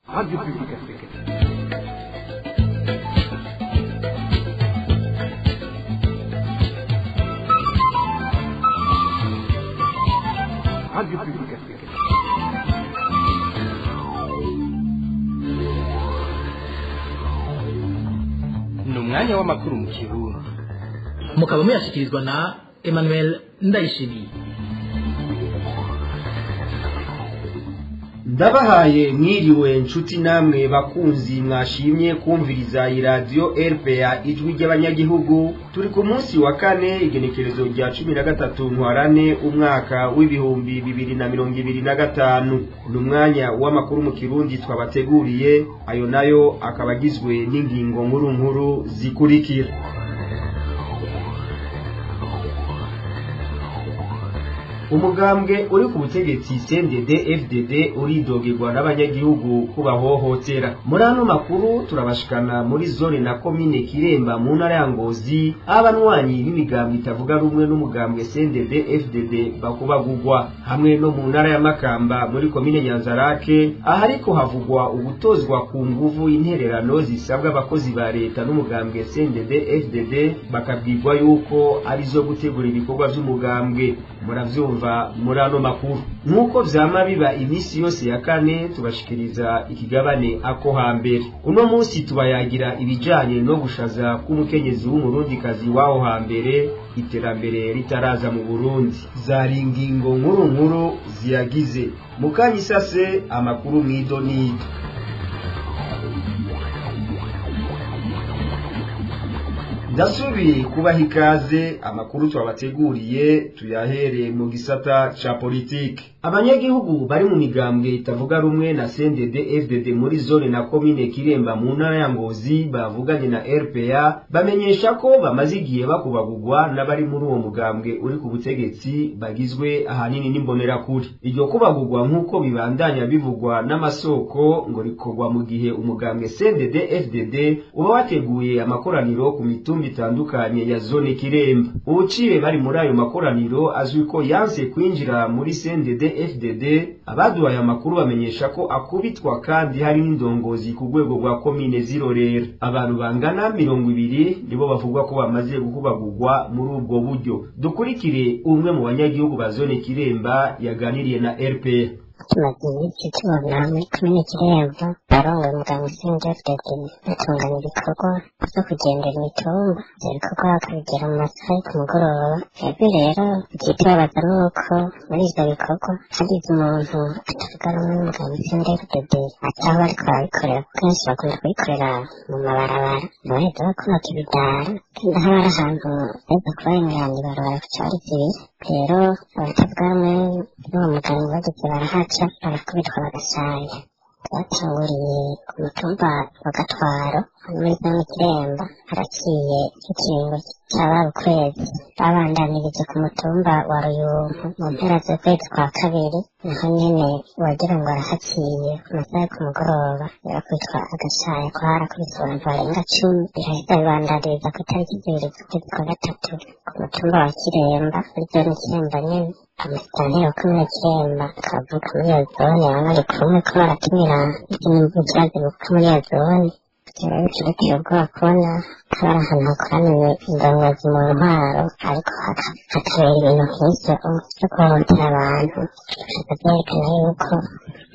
Radio Publique Africaine. Radio Publique Africaine. Ni umwanya w'amakuru mu Kirundi. Mukaba muyashyikirizwa na Emmanuel Ndayishimiye. Ndabahaye mwiriwe nshuti namwe bakunzi mwashimye kumviriza iradiyo RPA Ijwi ry'Abanyagihugu. Turi ku munsi wa kane, igenekerezo rya 13 Ntwarane umwaka w'2025. Ni umwanya w'amakuru mu Kirundi twabateguriye, ayo nayo akaba agizwe n'ingingo nkuru nkuru zikurikira. Umugambwe uri ku butegetsi CNDD FDD uridogerwa n'abanyagihugu kubahohotera. Muri ano makuru turabashikana muri zone na komine Kiremba mu ntara ya Ngozi, abanywanyi b'imigambwe itavuga rumwe n'umugambwe CNDD FDD bakubagugwa, hamwe no mu ntara ya Makamba muri komine Nyanzarake, ahariko havugwa ugutozwa ku nguvu intererano zisabwa abakozi ba leta n'umugambwe CNDD FDD, bakabwirwa yuko arizo gutegura ibikorwa vy'umugambwe. Muravyumva muri ano makuru. Nk'uko vyama biba iminsi yose ya kane, tubashikiriza ikigabane ako hambere. Uno munsi tubayagira ibijanye no gushaza k'umukenyezi w'umurundikazi w'aho hambere, iterambere ritaraza mu Burundi. Zari ingingo nkuru nkuru ziyagize. Mukanyisase amakuru mwido nido. Ndasubiye kubaha ikaze. Amakuru twabateguriye tuyahere mu gisata ca politike. Abanyagihugu bari mu migambwe itavuga rumwe na CNDD FDD muri zone na komine Kiremba mu ntara ya Ngozi bavuganye na RPA bamenyesha ko bamaze igihe bakubagugwa n'abari muri uwo mugambwe uri ku butegetsi bagizwe ahanini n'imbonerakure. Iryo kubagugwa, nk'uko bibandanya bivugwa n'amasoko, ngo rikorwa mu gihe umugambwe CNDD FDD uba wateguye amakoraniro ku mitumba itandukanye ya zone Kiremba. Ubuciye bari muri ayo makoraniro azwi ko yanse kwinjira muri CNDD FDD. Abaduhaye amakuru bamenyesha ko akubitwa, kandi hari n'indongozi ku rwego rwa komine zirorera. Abantu bangana 20 nibo bavugwa ko bamaze gukubagurwa muri ubwo buryo. Dukurikire umwe mu banyagihugu ba zone Kiremba yaganiriye na RPA. Tumaze iminsi tubona muri komine Kiremba abarongoye umugambwe CNDD-FDD batunganya ibikorwa vyo kugendera imitumba, ivyo bikorwa bakabigira mu masaha yo ku mugoroba. Twebwe rero ikitubabaza nuko muri ivyo bikorwa hagize umuntu atavuga rumwe n'umugambwe CNDD-FDD ataho bariko barabikorera, kuko kenshi bakunda kubikorera mu mabarabara, ntibaheza bakubaka ibidara, kandi aho bari ahantu baheza kubarengana ibarabara kuca barizibira. Rero abatavuga rumwe n'uwo mugambwe bagize barahaca, barakubitwa bagashaya. Twatanguriye ku mutumba wa Gatwaro muri zone Kiremba, haraciye ikiringo c'ababa ukwezi. Babandanirije ku mutumba wa Ruyumpu mu mpera z'ukwezi kwa kabiri, naho nyene wagira ngo arahaciye ku masaha yo ku mugoroba, yarakubitwa agashaya ko harakubiswe abantu barenga 10. Biraheza bibandaniriza ku itariki 2 z'ukwezi kwa gatatu ku mutumba wa Kiremba muri zone Kiremba nyene. Amusitanteri wa komine Kiremba akavuka muri iyo zone, baba bari kumwe ko baratumira izindi mvukira zivuka muri iyo zone. Rero bica biteye ubwoba kubona haba ari ahantu hakoraniye indongozi mu ntwaro, ariko hakabera ibintu nk'ivyo vyo guhohotera abantu. Bikaza vyerekana yuko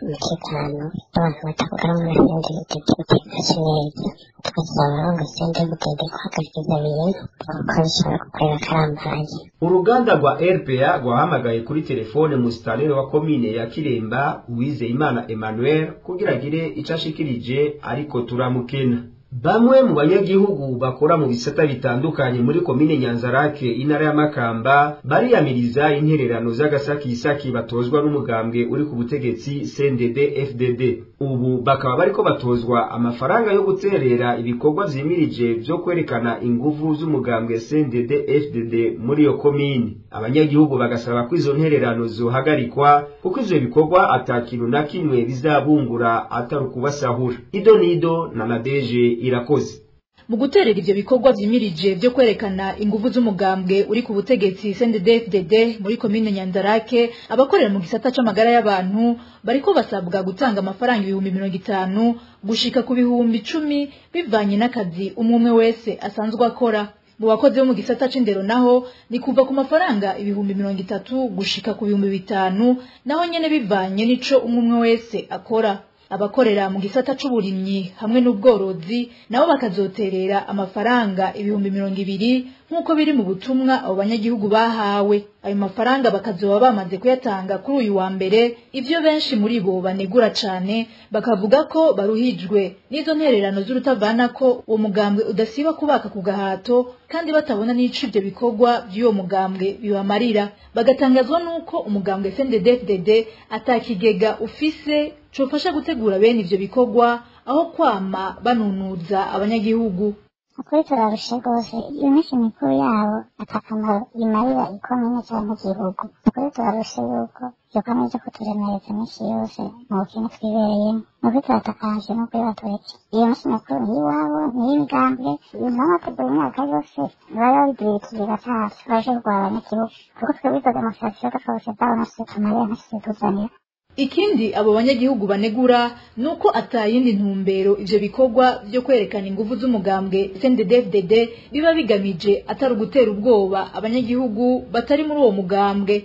umutekano w'abantu batavuga rumwe na CNDD-FDD utifashe neza. Tugasaba abarongoye CNDD-FDD guhagarika ivyo bintu kuko bishobora gukwega akarambaye. Uruganda rwa RPA rwahamagaye kuri telefone musitanteri wa komine ya Kiremba Uwizeyimana Emmanuel kugira agire ico ashikirije, ariko turamukena. Bamwe mu banyagihugu bakora mu bisata bitandukanye muri komine Nyanzarake, intara ya Makamba, bariyamiriza intererano z'agasakisaki batozwa n'umugambwe uri ku butegetsi CNDD FDD. Ubu bakaba bariko batozwa amafaranga yo guterera ibikorwa vyimirije vyo kwerekana inguvu z'umugambwe CNDD FDD muri iyo komine. Abanyagihugu bagasaba ko izo ntererano zohagarikwa, kuko ivyo bikorwa ata kintu na kimwe bizabungura atari ukubasahura. Ido nido na Nadeje Irakoze. Mu guterera ivyo bikorwa vyimirije vyo kwerekana inguvu z'umugambwe uri ku butegetsi CNDD-FDD muri komine Nyanzarake, abakorera mu gisata c'amagara y'abantu bariko basabwa gutanga amafaranga 50,000 gushika ku 10,000 bivanye n'akazi umwe wese asanzwe akora. Mu bakozi bo mu gisata c'indero naho ni kuva ku mafaranga 30,000 gushika ku 5,000, naho nyene bivanye n'ico umwe wese akora. Abakorera mu gisata c'uburimyi hamwe n'ubworozi nabo bakazoterera amafaranga 20,000 nk'uko biri mu butumwa abo banyagihugu bahawe. Ayo mafaranga bakazoba bamaze kuyatanga kuri uyu wa mbere, ivyo benshi muri bo banegura cane bakavuga ko baruhijwe n'izo ntererano z'urutavana ko uwo mugambwe udasiba kubaka ku gahato, kandi batabona n'ico ivyo bikorwa vy'uwo mugambwe bibamarira. Bagatangazwa n'uko umugambwe CNDD-FDD atakigega ufise cofasha gutegura bene ivyo bikorwa, aho kwama banunuza abanyagihugu. Ukuri turarushe rwose, iyo minsi mikuru yabo atakamaro imarira ikomine canke igihugu. Ukuri turarushe yuko iyo komine iza kuturemereza iminsi yose mu bukene twibereyemo. Nukuri turatakanje, nukuri batureke. Iyo minsi mikuru ni iwabo, ni iy'imigambwe, n'amategura imyaka yose baba babigirira ikigega cacu, baje kurwara abanyagihugu. Kuko twebwe izo demonstration twose zabo ntacyo zitumarira, ntacyo zituzanira. Ikindi abo banyagihugu banegura nuko atayindi ntumbero ivyo bikorwa vyo kwerekana inguvu z'umugambwe CNDD-FDD biba bigamije atari ugutera ubwoba abanyagihugu batari muri uwo mugambwe.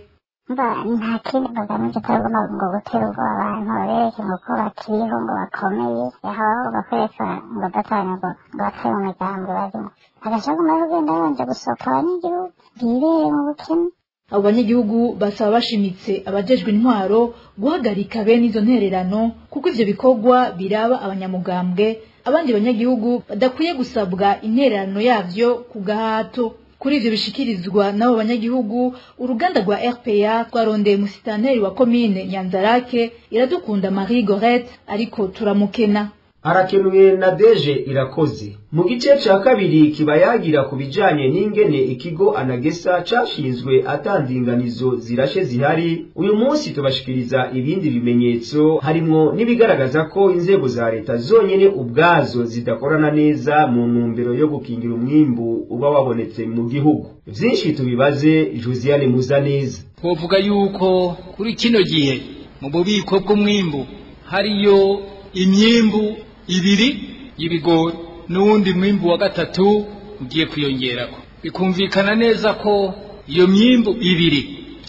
Mba nta kindi bagamije atari ugomba ngo gutera ubwoba abantu, babereke ngo ko bakiriho ngo bakomeye, aho bakwereka ngo datanya ngo batari mu migambwe barimo. Agashaka kumara kugenda babanje gusohoka abanyagihugu bibere mu bukene. Abo banyagihugu basaba bashimitse abajejwe intwaro guhagarika bene izo ntererano, kuko ivyo bikorwa biraba abanyamugambwe, abandi banyagihugu badakwiye gusabwa intererano yavyo ku gahato. Kuri ivyo bishikirizwa n'abo banyagihugu, uruganda rwa RPA twarondeye musitanteri wa komine Nyanzarake Iradukunda Marie Gorette, ariko turamukena. Arakenuye na Deje Irakoze. Mu gice ca kabiri kibayagira ku bijanye n'ingene ikigo Anagesa cashinzwe atandinganizo zirashe zihari. Uyu munsi tubashikiriza ibindi bimenyetso harimwo n'ibigaragaza ko inzego za leta zonyene ubwazo zidakorana neza mu ntumbero yo gukingira umwimbu uba wabonetse mu gihugu. Vyinshi tubibaze Josiane Muzaneza. Twovuga yuko kuri kino gihe mu bubiko bw'umwimbu hariyo imyimbu ibiri y'ibigori n'uwundi mwimbu wa gatatu ugiye kwiyongerako. Bikumvikana neza ko iyo myimbu ibiri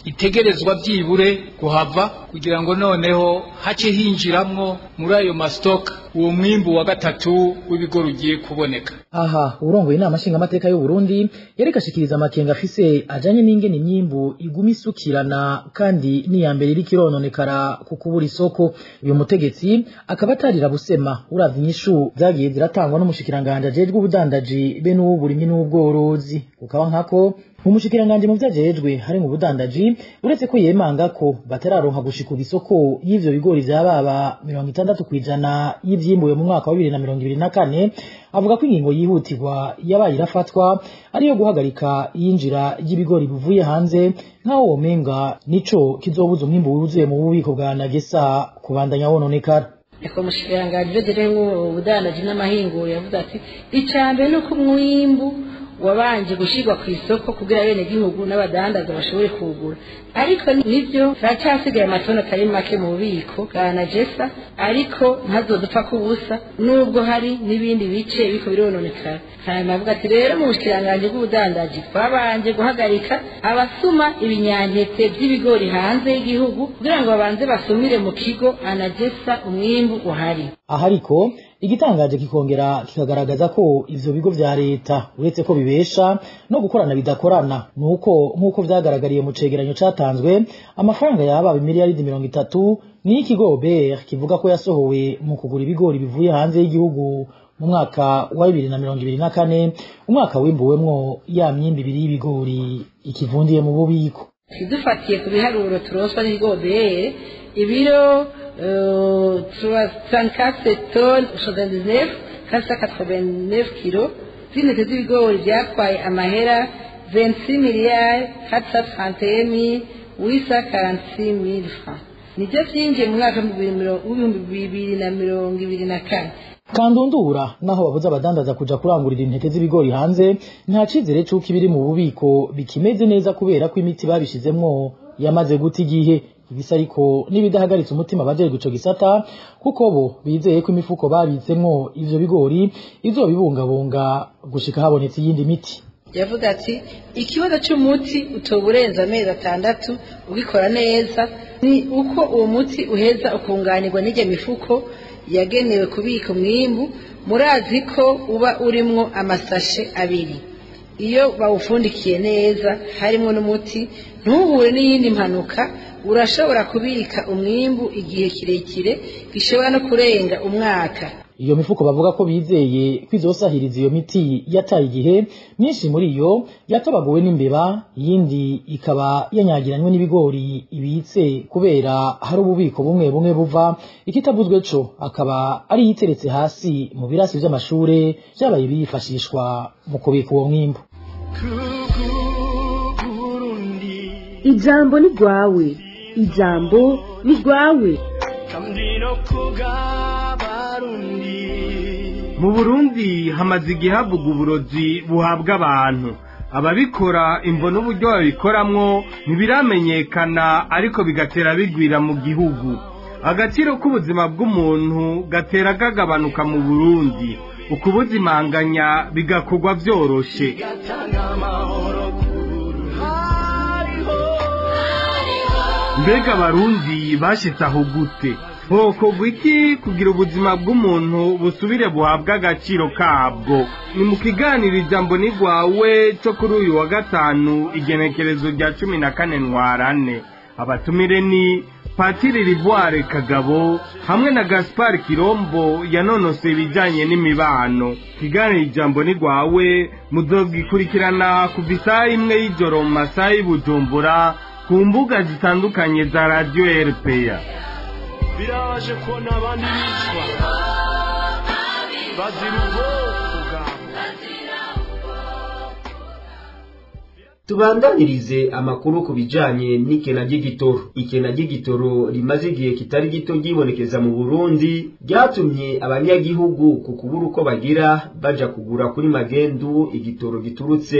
itegerezwa byibure kuhava kugira ngo noneho hace hinjiramwo muri ayo mastock uwo mwimbu wa gatatu w'ibigori ugiye kuboneka. Aha urongoye inama nshingamateka y'u Burundi yerekashikiriza amakenga afise ajanye n'ingene imyimbu iguma isukirana kandi n'iya mbere iriko irononekara ku kubura isoko. Uyu mutegetsi akaba atarira busema uravye inyishu zagiye ziratangwa n'umushikiranganje ajejwe ubudandaji be n'uw'uburimyi n'ubworozi. Kukaba nkako umushikiranganje mu vyajejwe hari mu budandaji, uretse ko yemanga ko batararonka gushika isoko y'ivyo bigori vya baba 60% y'ivyimbuwe mu mwaka wa 2024, avuga ko ingingo yihutirwa yabaye irafatwa ariyo guhagarika iyinjira ry'ibigori bivuye hanze, nkaho womenga nico kizobuza umwimbu wuzuye mu bubiko bwa Anagesa kubandanya wononekara. Eko mushikiranganje rero ubudandaji n'amahinguro yavuze ati icambere nuko umwimbu wabanje gushirwa ku isoko kugira bene gihugu n'abadandaza bashobore kugura, ariko nivyo racyasigaye amatoni atari make mu bubiko bwa Anagesa, ariko ntazodupfa kubusa nubwo hari n'ibindi bice biko birononekara. Hanyuma avuga ati rero mu bushikiranganje bw'ubudandaji twabanje guhagarika abasuma ibinyantete by'ibigori hanze y'igihugu kugira ngo babanze basumire mu kigo Anagesa umwimbu uhari. Aha ariko igitangaje kikongera kikagaragaza ko ivyo bigo vya leta uretse ko bibesha no gukorana bidakorana, nuko nkuko vyagaragariye mu cegeranyo catanzwe amafaranga yaba miliyaridi 30 ni ikigo OBR kivuga ko yasohowe mu kugura ibigori bivuye hanze y'igihugu mu mwaka wa 2024, umwaka wimbuwemwo ya myimbi ibiri y'ibigori ikivundiye mu bubiko. Dufatiye ku biharuro turonswa n'ikigo OBR, ibiro 34 tonnes 79 489 kilo z'intete z'ibigori byatwaye amahera 26 miliyari 431 846 mille francs, nibyo byinjiye mu mwaka w'ibihumbi 2024. Kandundura naho babuza abadandaza kuja kurangurira intete z'ibigori hanze, nta cizere c'uko ibiri mu bubiko bikimeze neza kubera ko imiti babishizemwo yamaze guta igihe. Ibisa ariko n'ibidahagaritse umutima abajejwe ico gisata, kuko bo bizeye ko imifuko babitsemwo ivyo bigori izobibungabunga gushika habonetse iyindi miti. Yavuga ati ikibazo cy'umuti utoburenza amezi 6 ugikora neza ni uko uwo muti uheza ukunganirwa n'ijya mifuko yagenewe kubika umwimbu. Murazi ko uba urimwo amasashe 2, iyo bawufundikiye neza harimo n'umuti ntuhure n'iyindi mpanuka, urashobora kubika umwimbu igihe kirekire gishobora no kurenga umwaka. Iyo mifuko bavuga ko bizeye kwizosahiriza iyo miti yataye igihe, myinshi muri yo yatabaguwe n'imbeba, yindi ikaba yanyagiranywe n'ibigori ibitse kubera hari ububiko bumwe bumwe buva. Ikitavuzwe co akaba ari yiteretse hasi mu birasi vy'amashure vyabaye bifashishwa mu kubika uwo mwimbu. Ijambo ni rwawe, ijambo ni rwawe. Mu Burundi hamaze igihe havugwa uburozi buhabwa abantu. Ababikora imvo n'uburyo babikoramwo ntibiramenyekana, ariko bigatera bigwira mu gihugu. Agaciro k'ubuzima bw'umuntu gatera kagabanuka mu Burundi, ukubuzimanganya bigakorwa vyoroshe. Mbega Abarundi bashitse aho gute? Hokorwa iki kugira ubuzima bw'umuntu busubire buhabwe agaciro kabwo? Ni mu kiganiro Ijambo ni rwawe cyo kuri uyu wa gatanu, igenekerezo rya 14 Ntwarante. Abatumire ni Patiri Rivoire Kagabo hamwe na Gaspard Kirombo yanonose ibijanye n'imibano. Kiganiro Ijambo ni rwawe muzogikurikirana kuva isaha 1 y'ijoro mu masaha y'Ibujumbura ku mbuga zitandukanye za Radio RPA. Birabaje kubona abandi bicwa bazira ubwoko bwabo. Tubandanirize amakuru ku bijanye n'ikena ry'igitoro. Ikena ry'igitoro rimaze igihe kitari gito ryibonekeza mu Burundi ryatumye abanyagihugu ku kubura uko bagira baja kugura kuri magendu igitoro giturutse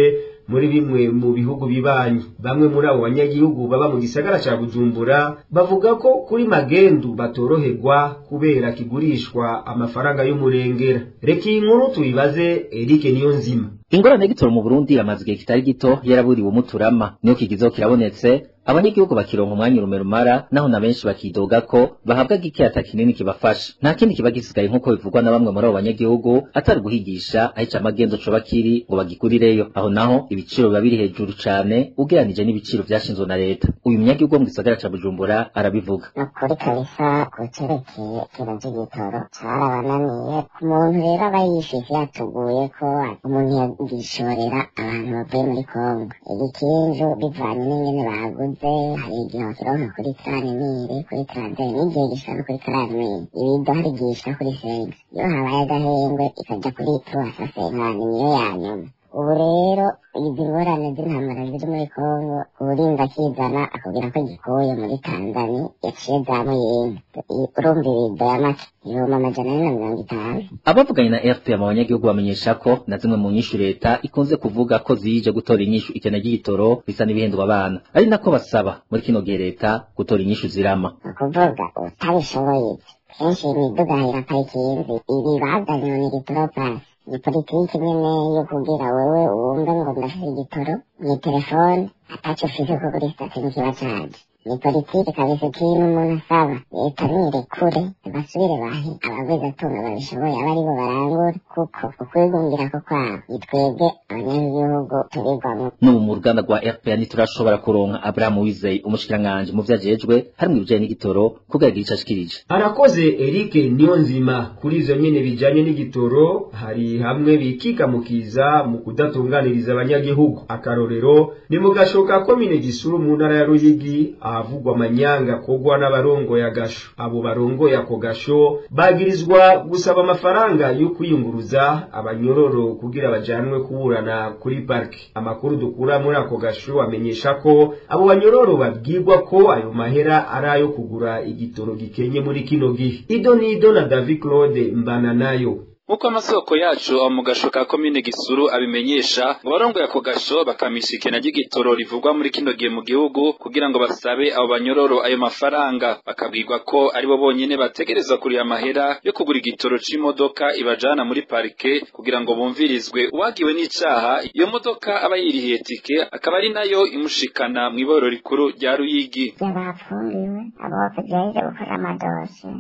muri bimwe mu bihugu bibanyi. Bamwe muri abo banyagihugu baba mu gisagara ca Bujumbura bavuga ko kuri magendu batoroherwa kubera kigurishwa amafaranga y'umurengera. Reka iyi nkuru tuyibaze Eric Niyonzima. Ingorane y'igitoro mu Burundi yamaze igihe kitari gito yaraburiwe umuturama, niyo kigizeho kirabonetse. Abanyagihugu bakironka umwanya urumerumara, naho na benshi bakidoga ko bahabwa gikiyata kinini kibafasha. Nta kindi kiba gisigaye nk'uko bivugwa na bamwe muri abo banyagihugu atari guhigisha ahica amagendo coba kiri ngo bagikurireyo. Aho naho ibiciro biba biri hejuru cane ugereranije n'ibiciro vyashinzwe na leta. Uyu munyagihugu wo mu gisagara ca Bujumbura arabivuga. Nukuri kabisa kucerekeye ikintu c'igitoro carabananiye. Ku muntu rero aba yifise yatuguye ko umuntu yagishorera abantu bavuye muri Kongo igikinju bivanye n'ingene baguze, hari igihe wakironka kuri 30,000, kuri 32, n'igihe gishika no kuri 40,000. Ibido hari igihe gishika kuri 5. Iyo habaye agahengwe ikaja kuri 350, niyo ya nyuma. Ubu rero izi ngorane z'intambara ziri muri Kongo, uwurinda akizana akubwira ko gikuye muri Tanzania yaciye za Muyinga. Urumva ibido ya make 450,000. Abavuganye na RPA mu banyagihugu bamenyesha ko na zimwe mu nyishu leta ikunze kuvuga ko zije gutora inyishu ikena ry'igitoro bisa n'ibihindwa abana, ari nako basaba muri kino gihe leta gutora inyishu zirama. Ukuvuga utabishoboye kenshi imiduga irapakiye ibi bazanye ni igitoro pasi. Ni politiki nyene yo kugira wewe wumve ngo ndafise igitoro mw'itelefone ataco ufise ko kuri sitasiyo ntikiba caje. Ni politiki kabisa ikintu umuntu asaba leta nirekure basubire bahe abagwizatunga babishoboye abe aribo barangura, kuko ukwigungirako kwabo ni twebwe abanyagihugu tubigwamwo. N'ubu mu ruganda rwa RPA ntiturashobora kuronka Abraham Wizeye umushikiranganji mu vyajejwe harimwo ibijanye n'igitoro kugira agire ico ashikirije. Arakoze Eric Niyonzima. Kuri ivyo nyene bijanye n'igitoro hari hamwe bikika mukiza mu kudatunganiriza abanyagihugu. Akarorero ni mu gashoka komine Gisuru mu ntara ya Ruyigi, Ahavugwa amanyanga kogwa n'abarongo ya gasho. Abo barongo ya kogasho bagirizwa gusaba amafaranga yo kwiyunguruza abanyororo kugira bajanwe kuburana kuri parki. Amakuru dukura muri ako gasho amenyesha ko abo banyororo babwirwa ko ayo mahera ari ayo kugura igitoro gikenye muri kino gihe. Idonido na David Claude Mbana nayo. Nkuko amasoko yacu aho mu gasho ka komine Gisuru abimenyesha, ngo barongoye ako gasho bakamishikena ry'igitoro rivugwa muri kino gihe mu gihugu kugira ngo basabe abo banyororo ayo mafaranga, bakabwirwa ko aribo bonyene bategerezwa kuriha amahera yo kugura igitoro c'imodoka ibajana muri parike kugira ngo bumvirizwe uwagiwe n'icaha. Iyo modoka aba yirihiye tike akaba ari nayo imushikana mw'iborero rikuru rya Ruyigi. Bapfungiwe abo bagerageza gukora amadosiye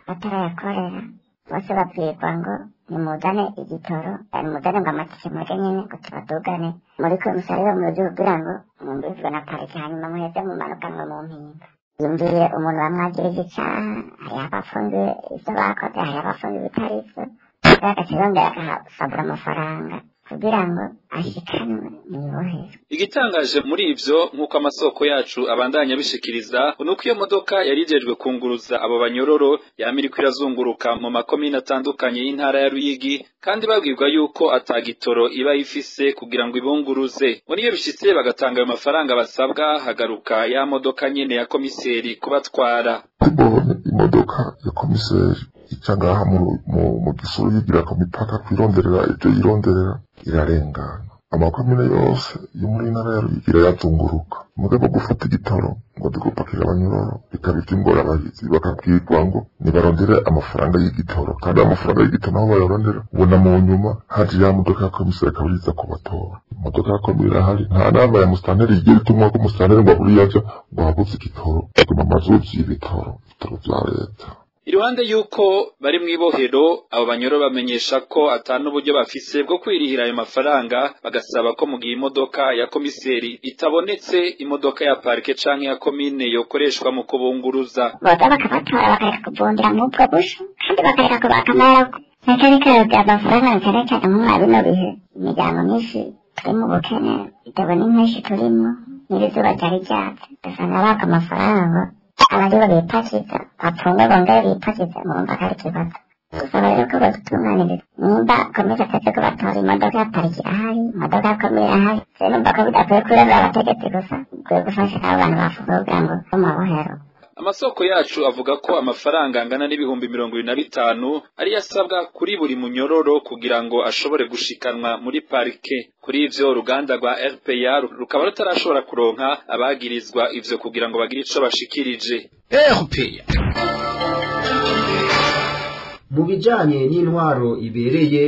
batarayakorera bose babwirwa ngo nimuzane igitoro, nimuzane ngo amatike mureke nyene ngo tubadugane muri komisariya mu gihugu kugira ngo mwumvirizwe na parike, hanyuma muheze mumanukanwe mu mpinga. Yumviriye umuntu bamwagirije icaha, hariho abafungiwe ivyo bakoze, hariho abafungiwe ibitari ivyo, agaca yongera akahasabura amafaranga kugira ngo ashikanwe mw'ibohero. Igitangaje muri ivyo, nk'uko amasoko yacu abandanya abishikiriza, nuko iyo modoka yari ijejwe kunguruza abo banyororo yama iriko irazunguruka mu makomine atandukanye y'intara ya Ruyigi, kandi babwirwa yuko atagitoro iba ifise kugira ngo ibunguruze. Muri iyo bishitse bagatanga ayo mafaranga basabwa, hagaruka ya modoka nyene ya komiseri kubatwara. Tubonye imodoka ya komiseri ica ngaha mu Gisuru yigira ku mipaka kwironderera ivyo yironderera, irarengana amakomine yose yo muri ntara ya Ruyigi irayazunguruka. Mugabo gufata igitoro ngo gupakira abanyororo bikaba ivy'ingorabahizi, bakabwirwa ngo nibarondere amafaranga y'igitoro, kandi amafaranga y'igitoro naho bayarondera ubona mu nyuma haje ya modoka ya komiseri ikaba iriza kubatora. Imodoka ya komine irahari, nta nama ya musitanteri igera itumwa ko musitanteri ngo abure iyo aja ngo habuze igitoro, aguma amazu y'ibitoro, ibitoro vya leta. Iruhande yuko bari mw'ibohero, abo banyoro bamenyesha ko atanu uburyo bafise bwo kwirihira ayo mafaranga, bagasaba ko mu gihe imodoka ya komiseri itabonetse, imodoka ya parike canke ya komine yokoreshwa mu kubunguruza. Boza bakabatora bakareka kuvundira mu bwo busho, kandi bakareka kubaka amahera cyane cyane amafaranga, cyane cyane nko bino bihe imiryango myinshi turi mu bukene bitewe n'impeshyi turimo n'irizuba ryari ryatse, ugasanga baka amafaranga abaribo bipakiza bapfungwe bongere bipakize, murumva ko ari ikibazo. Gusaba rero ko badutunganiriza nimba komite atetse ko batora imodoka ya pariki irahari, imodoka ya komine irahari, numva ko bidakwiye kureba abategetsi gusa, bikwiye gufasha abo bantu bafunzwe kugira ngo bo mu mabohero. Amasoko yacu avuga ko amafaranga angana n'25,000 ari yasabwa kuri buri munyororo kugira ngo ashobore gushikanwa muri parike. Kuri ivyo uruganda rwa RPA rukaba rutarashobora kuronka abagirizwa ivyo kugira ngo bagire ico bashikirije. RPA. Mu bijanye n'intwaro ibereye,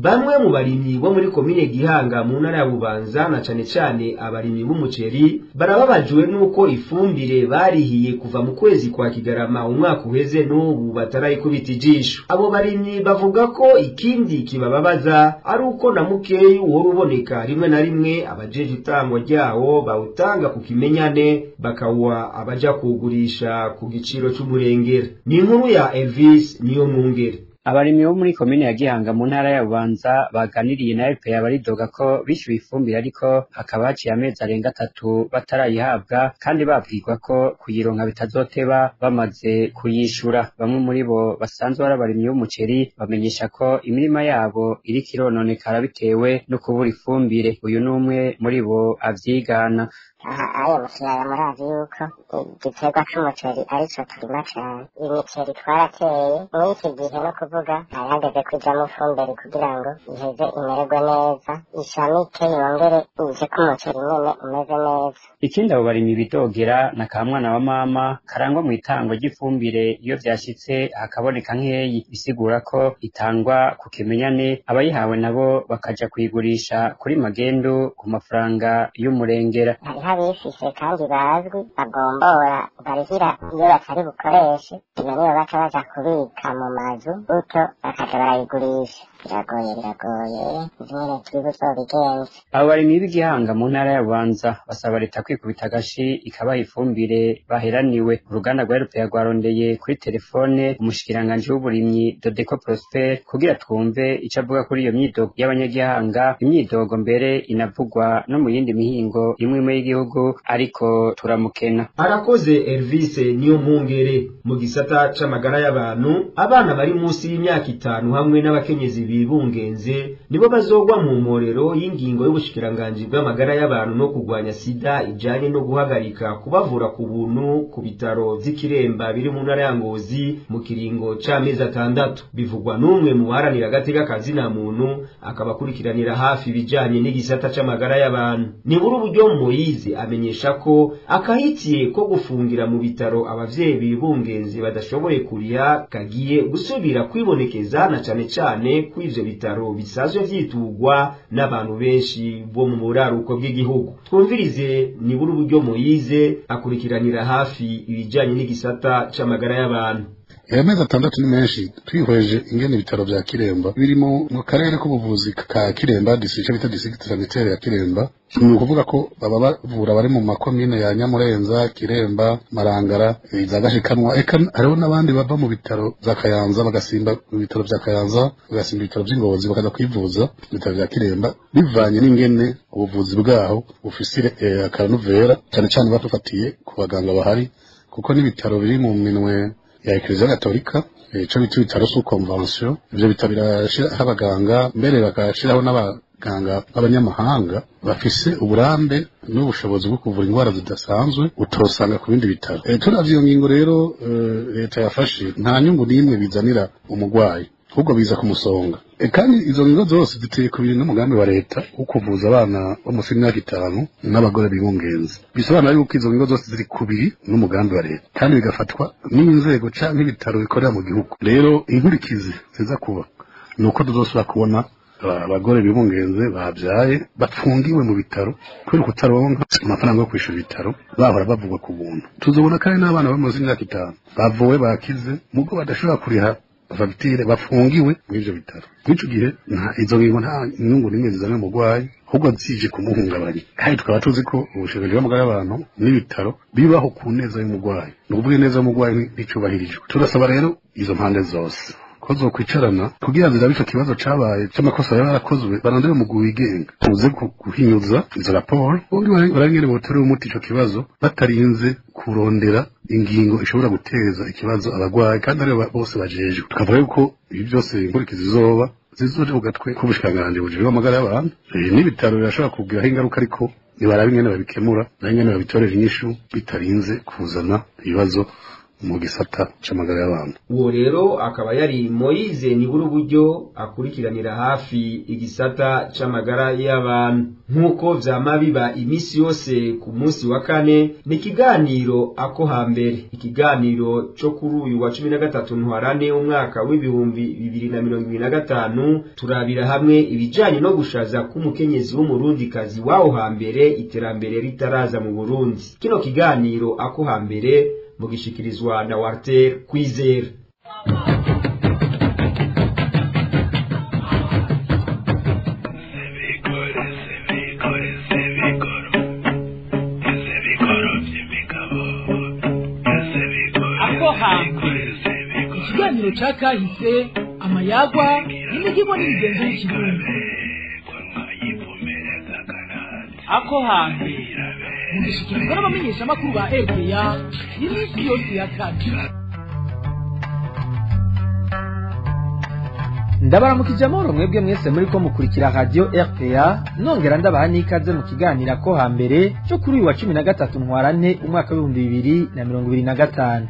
bamwe mu barimyi bo muri komine Gihanga mu ntara ya Bubanza, na cane cane abarimyi b'umuceri, barababajwe nuko ifumbire barihiye kuva mu kwezi kwa Kigarama umwaka uheze n'ubu batarayikubita ijisho. Abo barimyi bavuga ko ikindi kibababaza ari uko na mukeyi uhora uboneka rimwe na rimwe abajeje itangwa ryawo bawutanga ku kimenyane, bakawuha abaja kuwugurisha ku giciro c'umurengera. Ni inkuru ya Elvis Niyomwungere. Abarimyi bo muri komine ya Gihanga mu ntara ya Bubanza baganiriye na RPA baridoga ko bishyuye ifumbire ariko hakaba haciye amezi arenga 3 batarayihabwa, kandi babwirwa ko kuyironka bitazoteba bamaze kuyishura. Bamwe muri bo basanzwe ari abarimyi b'umuceri bamenyesha ko imirima yabo iriko irononekara bitewe no kubura ifumbire. Uyu n'umwe muri bo avyigana. Aha ayo mukiyaya murazi yuko igiterwa c'umuceri arico turima cane. Imiceri twarateye muri iki gihe no kuvuga hari hageze kujamwo ifumbire kugira ngo iheze imererwe neza, ishamike yongere ije ko umuceri nyene umeze neza. Ikindi abo barimyi bidogera na kamwana wa mama karangwa mw'itangwa ry'ifumbire iyo vyashitse hakaboneka nkeyi, bisigura ko itangwa ku kimenyane, abayihawe nabo bakaja kuyigurisha kuri magendu ku mafaranga y'umurengera. Hariho abifise kandi bazwi bagombora barihira iyo batari bukoreshe, iyo niyo baca baja kubika mu mazu gutyo bakaja barayigurisha. Biragoye biragoye nyene twibuzobigenza. Abo barimyi b'Igihanga mu ntara ya Bubanza basaba leta kwikubita agashi ikabaha ifumbire baheraniwe. Uruganda rwa RPA rwarondeye kuri telefone umushikiranganji w'uburimyi Dodeko Prosper kugira twumve ico avuga kuri iyo myidogo y'abanyagihanga, imyidogo mbere inavugwa no mu yindi mihingo imwe imwe y'igihugu. w'igihugu ariko turamukena. Arakoze Elvis niyo mpungere. Mu gisata c'amagara y'abantu, abana bari munsi y'imyaka 5 hamwe n'abakenyezi bibungenze nibo bazogwa mu mporero y'ingingo y'ubushikiranganji bw'amagara y'abantu no kugwanya sida ijanye no guhagarika kubavura ku buntu ku bitaro vy'Ikiremba biri mu ntara ya Ngozi mu kiringo c'amezi 6. Bivugwa n'umwe mu baharanira agateka kazina muntu akaba akurikiranira hafi ibijanye n'igisata c'amagara y'abantu. Nibura uburyo Moyize amenyesha ko akahitiye ko gufungira mu bitaro abavyeyi bibungenze badashoboye kuriha kagiye gusubira kwibonekeza, na cane cane ku ivyo bitaro bisanzwe vyitugwa n'abantu benshi bo mu buraruko bw'igihugu. Twumvirize Nibura uburyo Moyize akurikiranira hafi ibijanye n'igisata c'amagara y'abantu. Amezi 6 ni menshi twihweje ingene ibitaro vya Kiremba birimo mu karere k'ubuvuzi ka Kiremba district bita district sanitaire ya Kiremba. Ni ukuvuga ko baba bavura bari mu makomine ya Nyamurenza, Kiremba, Marangara, za Gashikanwa, eka hariho n'abandi bava mu bitaro vya Kayanza bagasimba mu bitaro vya Kayanza, bagasimba ibitaro vy'Ingozi bakaza kwivuza ibitaro vya Kiremba, bivanye n'ingene ubuvuzi bwaho bufise akanovera, cane cane batufatiye ku baganga bahari, kuko n'ibitaro biri mu minwe ya Eklezia Gatolika, ico bita ibitaro sous convention. Ivyo bitaro birashiraho abaganga, mbere bagashiraho n'abaganga b'abanyamahanga bafise uburambe n'ubushobozi bwo kuvura indwara zidasanzwe utosanga ku bindi bitaro. Turavye iyo ngingo rero leta yafashe, nta nyungu n'imwe bizanira umugwayi, ahubwo biza kumusonga. Kandi izo ngingo zose ziteye ku bintu n'umugambi wa leta wo kuvuza abana bo munsi y'imyaka 5 n'abagore bibungenze. Bisobanura yuko izo ngingo zose ziri kubiri n'umugambi wa leta, kandi bigafatwa n'inzego canke ibitaro bikorera mu gihugu. Rero inkurikizi ziza kuba ni uko tuzosubira kubona abagore bibungenze babyaye bafungiwe mu bitaro kubera kutaronka amafaranga yo kwishura ibitaro, bahora bavugwa ku buntu. Tuzobona kandi n'abana bo munsi y'imyaka 5 bavuwe bakize, mugo badashobora kuriha fagitire, bafungiwe muri ivyo bitaro. Mw'ico gihe izo ngingo nta nyungu n'imwe zizana umurwayi, ahubwo zije kumuhungabanya. Kandi tukaba tuzi ko ubushobozi bw'amagara y'abantu n'ibitaro bibaho ku neza y'umurwayi, ni ukuvuga ineza y'umurwayi nticubahirijwe. Turasaba rero izo mpande zose ko zokwicarana kugira zirabe ico kibazo cabaye c'amakosa yaba yarakozwe, barondere umugwi wigenga uze guhinyuza izo raporo, ubundi barangene botorere umuti ico kibazo batarinze kurondera ingingo ishobora guteza ikibazo abagwayi, kandi aribo bose bajejwe. Tukavuga yuko ibi byose inkurikizi zizoba zizoja ku gatwe k'ubushikiranganji bujejwe amagara y'abantu. N'ibitaro birashobora kugiraho ingaruka, ariko nibarabe ingene babikemura n'ingene babitorera inyishu bitarinze kuzana ibibazo mu gisata c'amagara y'abantu. Uwo rero akaba yari Moyize Nibura uburyo akurikiranira hafi igisata c'amagara y'abantu. Nk'uko vyama biba imisi yose ku munsi wa kane, ni ikiganiro ako hambere, ikiganiro co kuri uyu wa 13 ntwarane umwaka w'ibihumbi 2025. Turabira hamwe ibijanye no gushaza k'umukenyezi w'umurundikazi waho hambere iterambere ritaraza mu Burundi. Kino kiganiro ako hambere mugishikirizwa na Walter Kwizera. Ako hambere, ikiganiro ca kahise, amayagwa n'imihigo n'imigenzo y'ikirundi. Ako hambere mugishikirizwa n'abamenyeshamakuru ba RPA iminsi yose ya kane. Ndabaramukije amahoro mwebwe mwese muri ko mukurikira radio RPA, nongera ndabaha n'ikaze mu kiganiro ko hambere cyo kuri uyu wa 13 ntwarante umwaka w'ibihumbi 2025.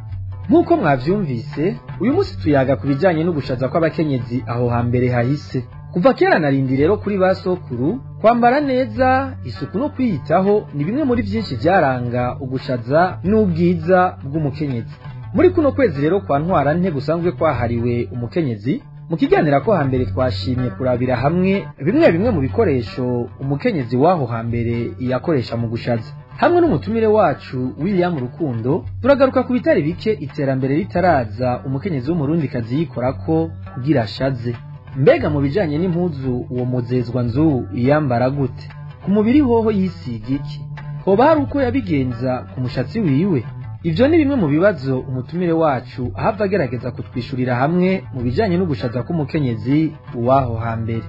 Nk'uko mwavyumvise, uyu munsi tuyaga ku bijanye n'ugushaza kw'abakenyezi aho hambere hahise. Kuva kera narindi rero kuri ba sokuru, kwambara neza, isuku no kwiyitaho ni bimwe muri byinshi byaranga ugushaza n'ubwiza bw'umukenyezi. Muri kuno kwezi rero kwa ntwarante gusanzwe kwahariwe umukenyezi, mu kiganiro ko hambere twashimye kurabira hamwe bimwe bimwe mu bikoresho umukenyezi w'aho hambere yakoresha mu gushaza. Hamwe n'umutumire wacu William Rukundo, turagaruka ku bitari bike iterambere ritaraza umukenyezi w'umurundikazi yikorako kugira ashaze. Mbega mu bijanye n'impuzu uwo muzezwa nzu yambara gute? Ku mubiri hoho yisiga iki? Hoba hari uko yabigenza ku mushatsi wiwe? Ivyo ni bimwe mu bibazo umutumire wacu ahava agerageza kutwishurira hamwe mu bijanye n'ugushaza k'umukenyezi w'aho hambere.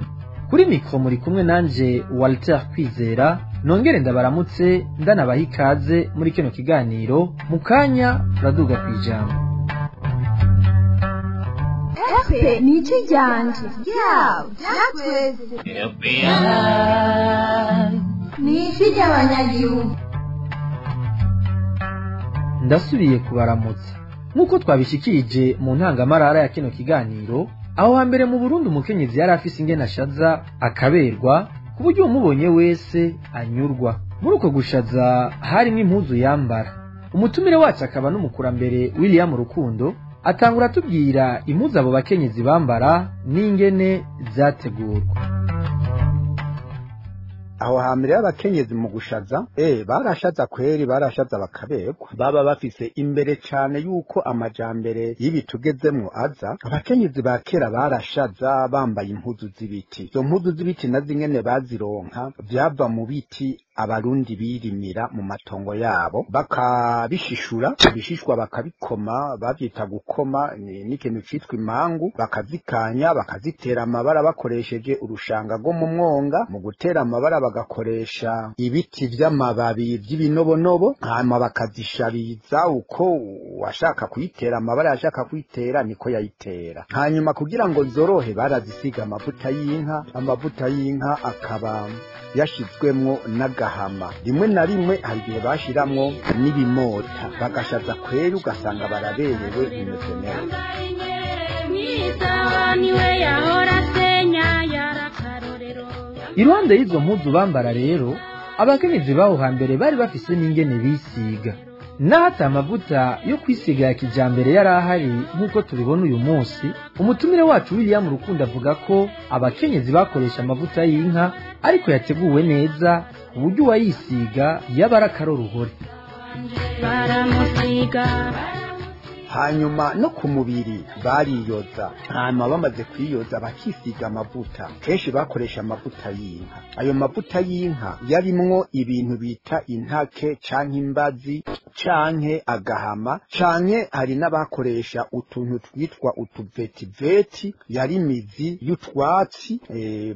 Kuri mikro muri kumwe nanje Walter Kwizera, Nongere ndabaramutse ndanabaha ikaze muri kino kiganiro. Mu kanya turaduga kw'ijambo. Ni iki ryanje ryabo ryatweze ni iki ry'abanyagihugu. Ndasubiye kubaramutsa nk'uko twabishikirije mu ntangamarara ya kino kiganiro. Aho hambere mu Burundi umukenyezi yari afise ingene ashaza akaberwa ku buryo umubonye wese anyurwa. Muri uko gushaza harimwo impuzu yambara. Umutumire wacu akaba n'umukurambere William Rukundo atangura atubwira impuzu abo bakenyezi bambara n'ingene zategurwa. Aho hambere y'abakenyezi mu gushaza barashaza kweri, barashaza bakaberwa. Baba bafise imbere cane yuko amajambere y'ibitugezemwo aza. Abakenyezi ba kera barashaza bambaye impuzu z'ibiti. Izo mpuzu z'ibiti na zingene bazironka vyava mu biti abarundi birimira mu matongo yabo, bakabishishura ibishishwa bakabikoma, bavyita gukoma, n'ikintu citwa imangu, bakazikanya bakazitera amabara bakoresheje urushanga rwo mu mwonga. Mu gutera amabara bagakoresha ibiti vy'amababi vy'ibinobonobo, hanyuma bakazishariza uko washaka kuyitera amabara yashaka kuyitera niko yayitera. Hanyuma kugira ngo zorohe barazisiga amavuta y'inka, amavuta y'inka akaba yashizwemwo n'agahama. Rimwe na rimwe hari igihe bashiramwo n'ibimota, bagashaza kweri ugasanga baraberewe bimeze neza. Iruhande y'izo mpuzu bambara rero, abakenyezi baho hambere bari bafise n'ingene bisiga. Naho ata amavuta yo kwisiga ya kijambere yari ahari nk'uko tubibona uyu munsi, umutumire wacu William Rukundo avuga ko abakenyezi bakoresha amavuta y'inka ariko yateguwe neza ku buryo uwayisiga yaba ari akaroruhore. Hanyuma no ku mubiri bariyoza, hanyuma bamaze kwiyoza bakisiga amavuta. Kenshi bakoresha amavuta y'inka. Ayo mavuta y'inka yarimwo ibintu bita intake canke imbazi canke agahama, canke hari n'abakoresha utuntu twitwa utuvetiveti, yari imizi y'utwatsi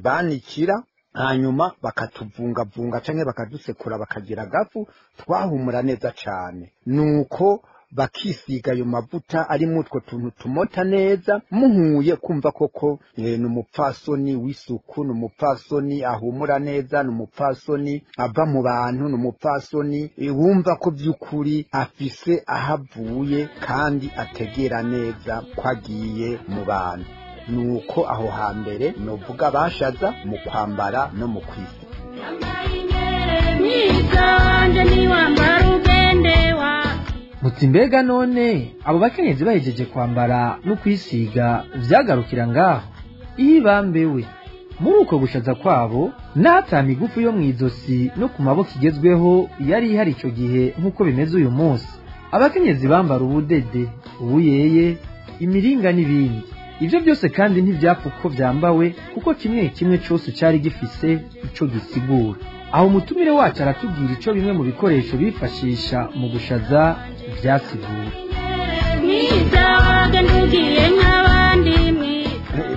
banikira, hanyuma bakatuvungavunga canke bakadusekura bakagira agafu twahumura neza cane. Nuko bakisiga ayo mavuta arimwo utwo tuntu tumota neza, muhuye kumva koko ni umupfasoni w'isuku, ni umupfasoni ahumura neza, ni umupfasoni ava mu bantu, ni umupfasoni wumva ko vy'ukuri afise aho avuye kandi ategera neza ko agiye mu bantu. Nuko aho hambere novuga bashaza mu kwambara no mu kwisiga. Muti mbega none abo bakenyezi bahejeje kwambara no kwisiga vyagarukira ngaho? Iyo bambewe muri uko gushaza kwabo, n'ata migufu yo mw'izosi no ku maboko igezweho yari ihari ico gihe nk'uko bimeze uyu munsi. Abakenyezi bambara ubudede, ubuyeye, imiringa n'ibindi. Ivyo byose kandi ntivyapfa uko vyambawe, kuko kimwe kimwe cose cari gifise ico gisigura. Aho umutumire wacu aratubwira ico bimwe mu bikoresho bifashisha mu gushaza vyasigura.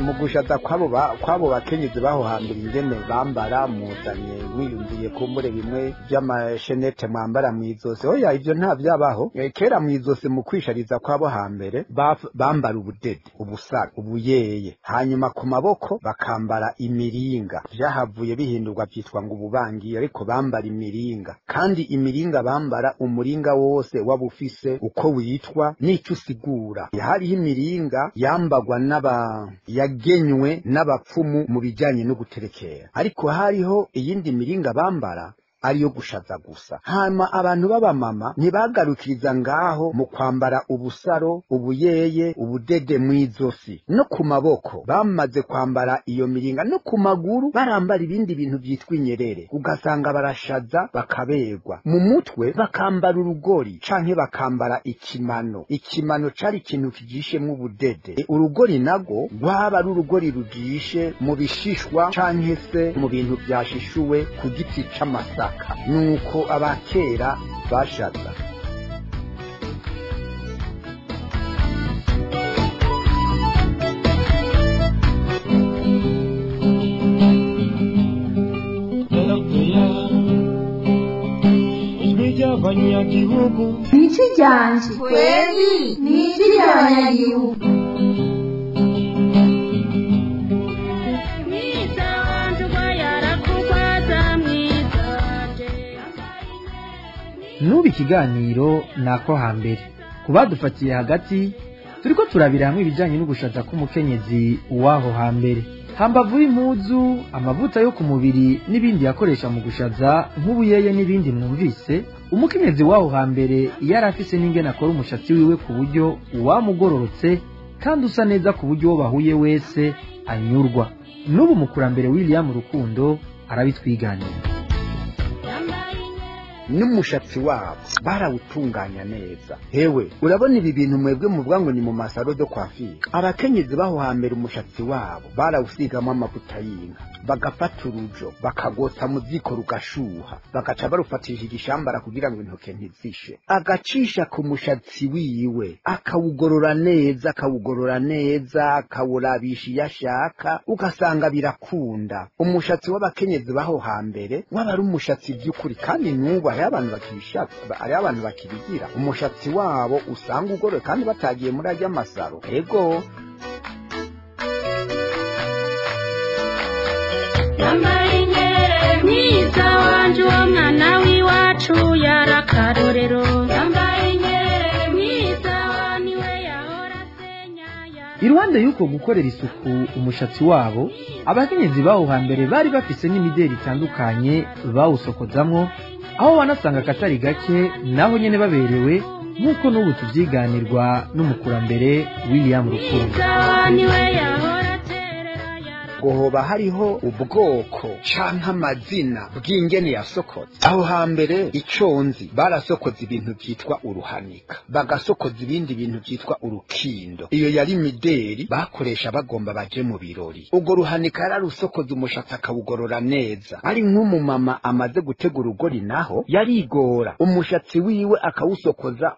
Mu gushaza kwabo bakenyezi baho hambere ingene bambara, muzanye mwiyumviye kumbure bimwe vy'amashenete mwambara mw'izose. Oya, ivyo nta vyabaho kera. Mw'izose mu kwishariza kwabo hambere bambara ubudede, ubusara, ubuyeye, hanyuma ku maboko bakambara imiringa. Vyahavuye bihindurwa vyitwa ngo ububangiye, ariko bambara imiringa. Kandi imiringa bambara, umuringa wose waba ufise uko witwa n'ico usigura. Hariho imiringa yambagwa n'aba yagenywe n'abapfumu mu bijanye no guterekera, ariko hariho iyindi miringa bambara ariyo gushaza gusa. Hama abantu b'abamama ntibagarukiriza ngaho mu kwambara ubusaro, ubuyeye, ubudede mw'izosi no ku maboko. Bamaze kwambara iyo miringa no ku maguru barambara ibindi bintu vyitwa inyerere, ugasanga barashaza bakaberwa. Mu mutwe bakambara urugori canke bakambara ikimano. Ikimano cari ikintu kijishemwo ubudede. Urugori nago rwaba ari urugori rujishe mu bishishwa canke se mu bintu vyashishuwe ku giti c'amasaka. Nuko abakera bashaza. ry'abanyagihugu. Ni ijwi ryanje kweli, ni ijwi ry'abanyagihugu. N'ubu ikiganiro ni ako hambere. Ku badufatiye hagati, turiko turabira hamwe ibijyanye n'ugushaza k'umukenyezi w'aho hambere. Hambavu y'impuzu, amavuta yo ku mubiri n'ibindi yakoresha mu gushaza nk'ubuyeye n'ibindi mwumvise, umukenyezi w'aho hambere yari afise n'ingene akora umushatsi wiwe ku buryo wamugororotse kandi usa neza, ku buryo uwo bahuye wese anyurwa. N'ubu mukurambere William Rukundo arabitwiganira. N'umushatsi wabo barawutunganya neza. Hewe, urabona ibi bintu mwebwe muvuga ngo ni mu ma salons de coiffure, abakenyezi baho hambere umushatsi wabo barawusigamo amavuta y'inka, bagafata urujo bakagotsa mu ziko rugashuha, bagaca barufatisha igishambara kugira ngo intoke ntizishe, agacisha ku mushatsi wiwe akawugorora neza, akawugorora neza, akawurabisha iyo ashaka, ugasanga birakunda. Umushatsi w'abakenyezi baho hambere waba ari umushatsi by'ukuri, kandi n'ubu hariho abantu bakibishaka, hariho abantu bakibigira. Umushatsi wabo usanga ugoroye kandi batagiye muri arya ma salons. Ego. Yambaye mwiza wanje, uwo mwana w'iwacu yarakarorero. Yambaye mwiza niwe yahora asenya. Iruhande y'uko gukorera isuku umushatsi wabo, abakenyezi bawo hambere bari bafise n'imideri itandukanye bawusokozamwo, aho wanasanga akatari gake naho nyene baberewe, nk'uko n'ubu tuvyiganirwa n'umukurambere William Rukundo. Niwe yahora. Ngo hoba hariho ubwoko canke amazina bw'ingene yasokoze aho hambere? Ico nzi, barasokoza ibintu vyitwa uruhanika, bagasokoza ibindi bintu vyitwa urukindo. Iyo yari mideri bakoresha bagomba baje mu birori. Ubwo ruhanika yararusokoza umushatsi akawugorora neza. Ari nk'umumama amaze gutega urugori, naho yarigora umushatsi wiwe akawusokoza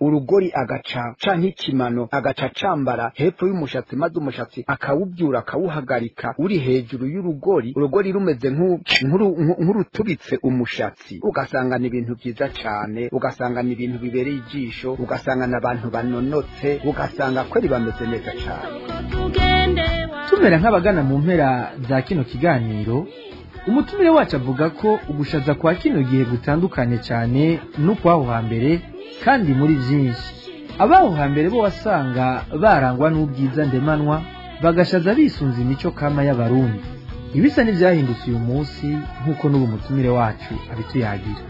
urugori, agaca canke ikimano agaca cambara hepfo y'umushatsi, maze umushatsi akawubyura akawuhagarika uri hejuru y'urugori, urugori rumeze nk'urutubitse umushatsi, ugasanga ni ibintu byiza cane, ugasanga ni ibintu bibereye ijisho, ugasanga n'abantu banonotse, ugasanga kweri bameze neza cane. Tumera nk'abagana mu mpera za kino kiganiro, umutumire wacu avuga ko ugushaza kwa kino gihe gutandukanye cyane n'ukwaho hambere, kandi muri byinshi. Abaho hambere bo wasanga barangwa n'ubwiza ndemanwa, bagashaza bisunze imico kama y'Abarundi. Ibisa n'ibyahindutse uyu munsi, nk'uko n'ubu mutumire wacu abituyagira.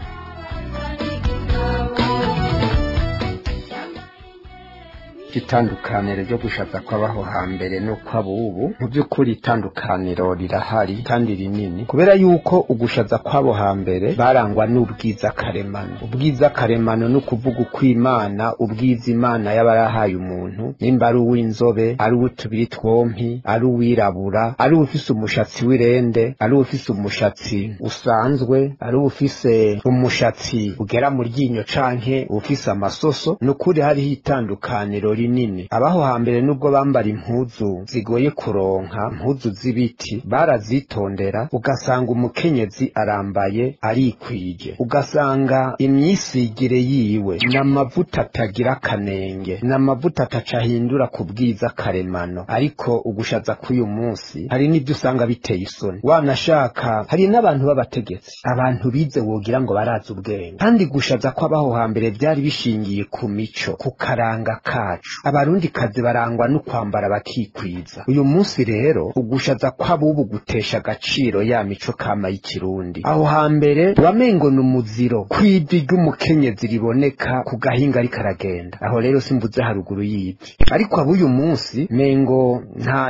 Itandukaniro ryo gushaza kw'abaho hambere no kw'abubu, mu by'ukuri itandukaniro rirahari kandi rinini, kubera yuko ugushaza kw'abo hambere barangwa n'ubwiza karemano. Ubwiza karemano ni ukuvuga uko Imana, ubwiza Imana yaba yarahaye umuntu, nimba ari uw'inzobe, ari uw'utubiri twompi, ari uwirabura, ari uwufise umushatsi w'irende, ari uwufise umushatsi usanzwe, ari uwufise umushatsi ugera mu ryinyo canke uwufise amasoso. Ni ukuri hariho itandukaniro rinini. Abaho hambere, nubwo bambara impuzu zigoye kuronka, impuzu z'ibiti, barazitondera, ugasanga umukenyezi arambaye arikwije, ugasanga imyisigire yiwe n'amavuta atagira akanenge, n'amavuta atacahindura ku bwiza karemano. Ariko ugushaza k'uyu munsi, hari n'ibyo usanga biteye isoni. Wanashaka hari n'abantu b'abategetsi, abantu bize, wogira ngo barazi ubwenge. Kandi gushaza kw'abaho hambere byari bishingiye ku mico, ku karanga kacu. Abarundikazi barangwa no kwambara bakikwiza. Uyu munsi rero ugushaza kw'abubu gutesha agaciro ya mico kama y'ikirundi. Aho hambere wamengo ni umuziro kw'ivi ry'umukenyezi riboneka ku gahinga ariko aragenda. Aho rero simvuze haruguru y'ivi. Ariko ab'uyu munsi mengo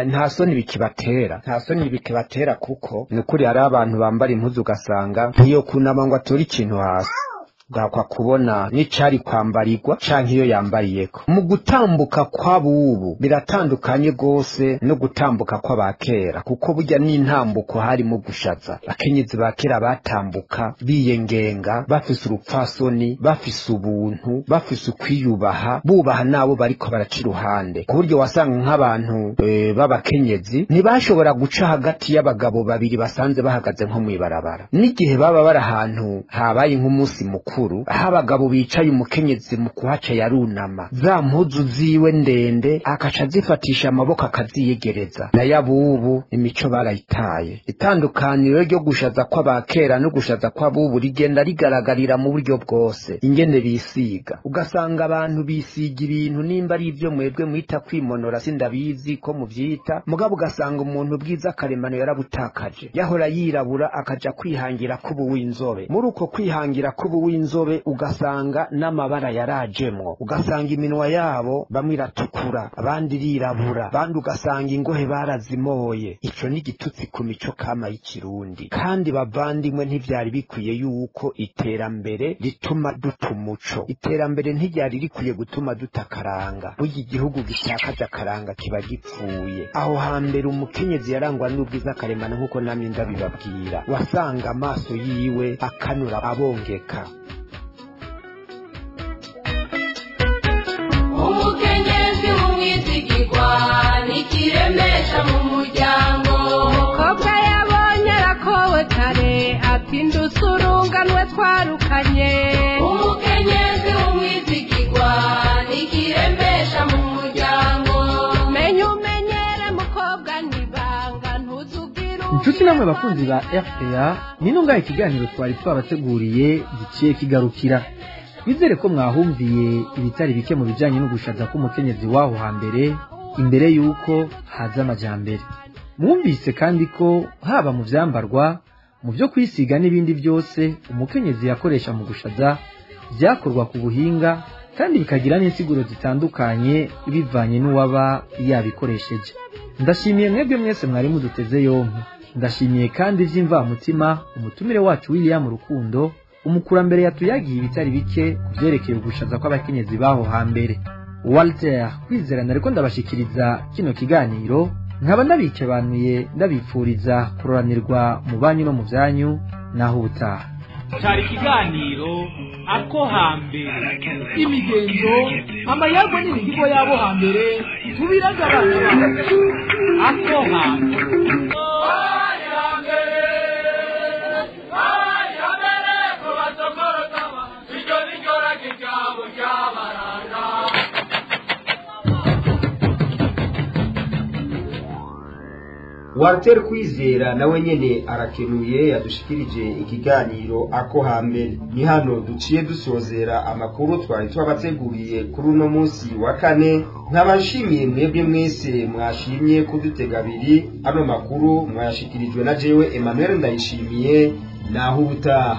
nta soni bikibatera, nta soni bikibatera, kuko ni ukuri hari abantu bambara impuzu ugasanga ntiyo kunama ngo atore ikintu hasi, bwakwa kubona n'icari kwambarirwa canke iyo yambariyeko. Mu gutambuka kw'abubu biratandukanye gose no gutambuka kw'abakera, kuko burya n'intambuko harimo gushaza. Abakenyezi ba kera batambuka biyengenga, bafise urupfasoni, bafise ubuntu, bafise ukwiyubaha, bubaha n'abo bariko baraca iruhande, ku buryo wasanga nk'abantu b'abakenyezi ntibashobora guca hagati y'abagabo babiri basanze bahagaze nko mw'ibarabara, n'igihe baba bari ahantu habaye nk'umunsi mukuru. sokuru, aho abagabo bicaye umukenyezi mu kuhaca yarunama, za mpuzu ziwe ndende akaca azifatisha amaboko akaziyegereza. Nayo abubu imico barayitaye. Itandukaniro ryo gushaza kw'abakera no gushaza kw'abubu rigenda rigaragarira mu buryo bwose. Ingene bisiga, ugasanga abantu bisiga ibintu nimba ari ibyo mwebwe mwita kwimonora, sindabizi ko muvyita, mugabo ugasanga umuntu bwiza karemano yarabutakaje, yahora yirabura akaja kwihangira kubu w'inzobe. Muri uko kwihangira kubu w'inzobe ugasanga n'amabara yarajemwo, ugasanga iminwa yabo bamwe iratukura abandi irirabura, abandi ugasanga ingohe barazimoye. Ico ni igitutsi ku mico kama y'ikirundi. Kandi bavandimwe, ntivyari bikwiye yuko iterambere rituma duta umuco. Iterambere ntiryari rikwiye gutuma duta akaranga. Burya igihugu gitakaje akaranga kiba gipfuye. Aho hambere umukenyezi yarangwa n'ubwiza karemano nk'uko namye ndabibabwira, wasanga amaso yiwe akanura abongeka. Umukenyezi w'umwizigirwa nikiremesha mu muryango. Umukobwa yabonye arakowe kare ati ndusurunganwe twarukanye. Umukenyezi w'umwizigirwa nikiremesha mu muryango. Menya umenyere mukobwa nibanga ntuzubwire. Inshuti namwe bakunzi ba RPA, nino ngaho ikiganiro twari twabateguriye giciye kigarukira. Bizere ko mwahumviye ibitari bike mu bijanye no gushaza k'umukenyezi waho hambere imbere yuko haza amajambere. Mwumvise kandi ko haba mu vyambarwa, mu vyo kwisiga n'ibindi byose umukenyezi yakoresha mu gushaza byakorwa ku buhinga kandi bikagira n'insiguro zitandukanye bivanye n'uwaba yabikoresheje. Ndashimiye mwebwe mwese mwari muduteze yompi. Ndashimiye kandi vy'imvamutima umutumire wacu William Rukundo, umukurambere yatuyagiye ibitari bike kuvyerekeye ugushaza kw'abakenyezi baho hambere. Walter Kwizera nariko ndabashikiriza kino kiganiro, nkaba ndabikebanuye ndabipfuriza kuroranirwa mu banyu no mu vyanyu, naho ubutaha. Cari ikiganiro ako hambere, imigenzo, amayagwa n'imihigo yabo hambere tubiraga abana ako hambere. Walter Kwizera nawe nyene arakenuye, yadushikirije ikiganiro ako hambere. Ni hano duciye dusozera amakuru twari twabateguriye kuri uno munsi wa kane. Nkabashimiye mwebwe mwese mwashimye kudutega abiri. Ano makuru mwayashikirijwe na jewe Emmanuel Ndayishimiye, naho ubutaha.